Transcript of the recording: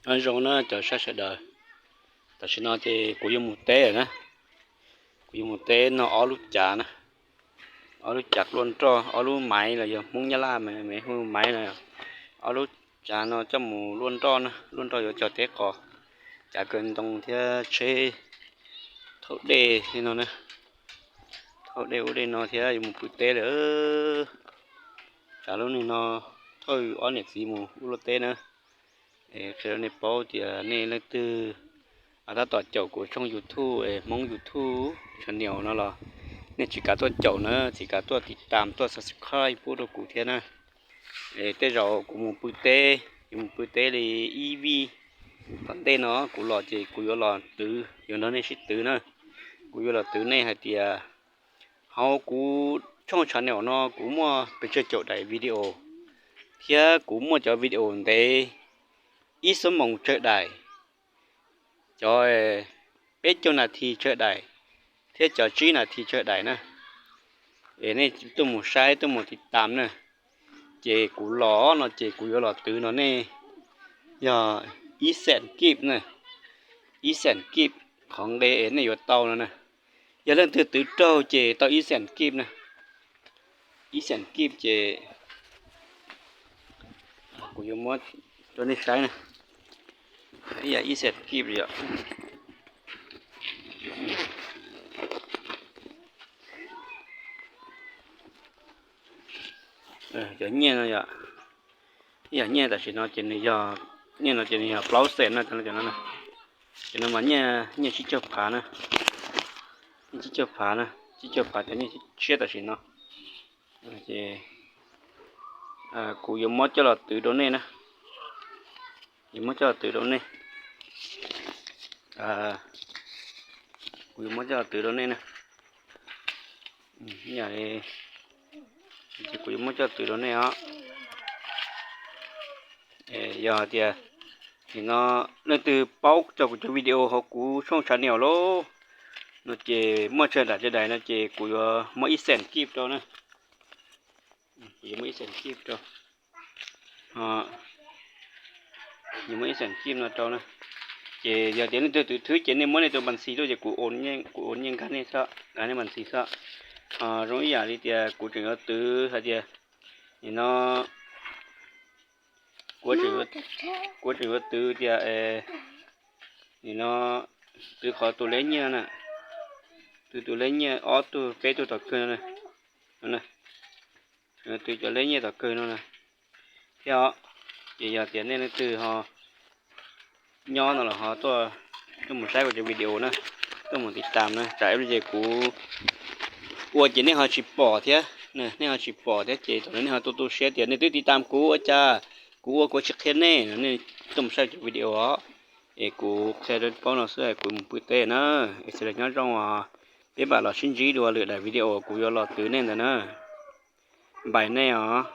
Nyob zoo na cov saib sawv daws, tam sim no ces kuv yuav mus teb lawm na. Kuv yuav mus teb noj ob lub cav na, ob lub cav luaj nroj, ob lub maiv los yog Hmoob Nyab Laj mas hu maiv na. Ob lub cav no coj mus luaj nroj na, luaj nroj yuav cog teb qos, cav kaw ntoo thiab tsheb thauj dej li no na, thauj dej ub dej no thiab yuav mus pw teb lawm. Cav lub neej no thauj ob niam txiv mus ua luaj teb na. Qhia rau nej paub tias nej leej twg tab tom caum kuv tshooj YouTube, Hmoob YouTube channel no los nej tsis kav tuaj caum na, tsis kav tuaj tiv tam tuaj subscribe pub rau kuv thiab na. Tej zaum kuv mus pw teb, yuav mus pw teb li ib vij tom ntej no kuv los ces kuv yuav los twv, yuav nrog nej sib twv na. Kuv yuav los twv nej hais tias hauv kuv tshooj channel no kuv muaj pes tsawg caum daim video, thiab kuv muaj cov video ntev ib xuab moos tsawg daim, cov peb caug nas this tsawg daim, thiab cov tsib nas this tsawg daim na. Es nej tuaj mus saib tuaj mus tiv tam na. Ces kuv los no ces kuv yuav los twv no nej yog ib xees kib na, ib xees kib qhov nqe es nej yuav tau no na. Yog leej twg twv raug ces tau ib xees kib na, ib xees kib ces kuv yuav muab rau nej saib na, ib yam ib xees kib yom. Cov nyiaj no yom, ib yam nyiaj tam sim no ces nws yog, nyiaj no ces nws yog plaub xees na, cov no mas nyiaj tsib caug phav na, nyiaj tsib caug phav na, tsib caug phav cov nyiaj tshiab tam sim no. Ces kuv yuav muab coj los twv rau nej na, yuav muab coj los twv rau nej, kuv yuav muab coj los twv rau nej na. Ces kuv yuav muab coj twv rau nej os. Yog hais tias nim no leej twg paub txog kuv cov video hauv kuv tshooj channel lawm no ces muaj tsawg daim tsawg daim no ces kuv yuav muab ib xees kib rau na, kuv yuav muab ib xees kib rau, yuav muab ib xees kib no rau na. Ces yog tias leej twg twv thwb ces nej muab nej tus npas ntxhi tuaj ces kuv, kuv ua nyiaj nkag nej xwb, nkag nej npas ntxhi xwb. Zoo ib yam li tias kuv tseem yuav twv hais tias nim no kuv tseem yuav twv tias nim no twv qhov tus leb nyiaj na, twv tus leb nyiaj ob tug peb tug tom kawg no, twv cov leb nyiaj tom kawg no na thiab os. Ces yog tias nej leej twg ho nyob no los ho tuaj mus saib kuv cov video na, tuaj mus tiv tam na, tsam ib pliag ces kuv ua ces nej ho tsis pom thiab, nej ho tsis pom thiab ces thaum nej ho tu tu siab tias nej twb tiv tam kuv ua cas kuv ua kuv tsis qhia nej no, nej tuaj mus saib cov video os. Es kuv qhia rau paub no xwb, kuv mus pw teb na, es sawv daws nyob zoo os, peb mam los sib ntsib dua lwm daim video kuv yuav los twv nej ntawd na. Npais nej os.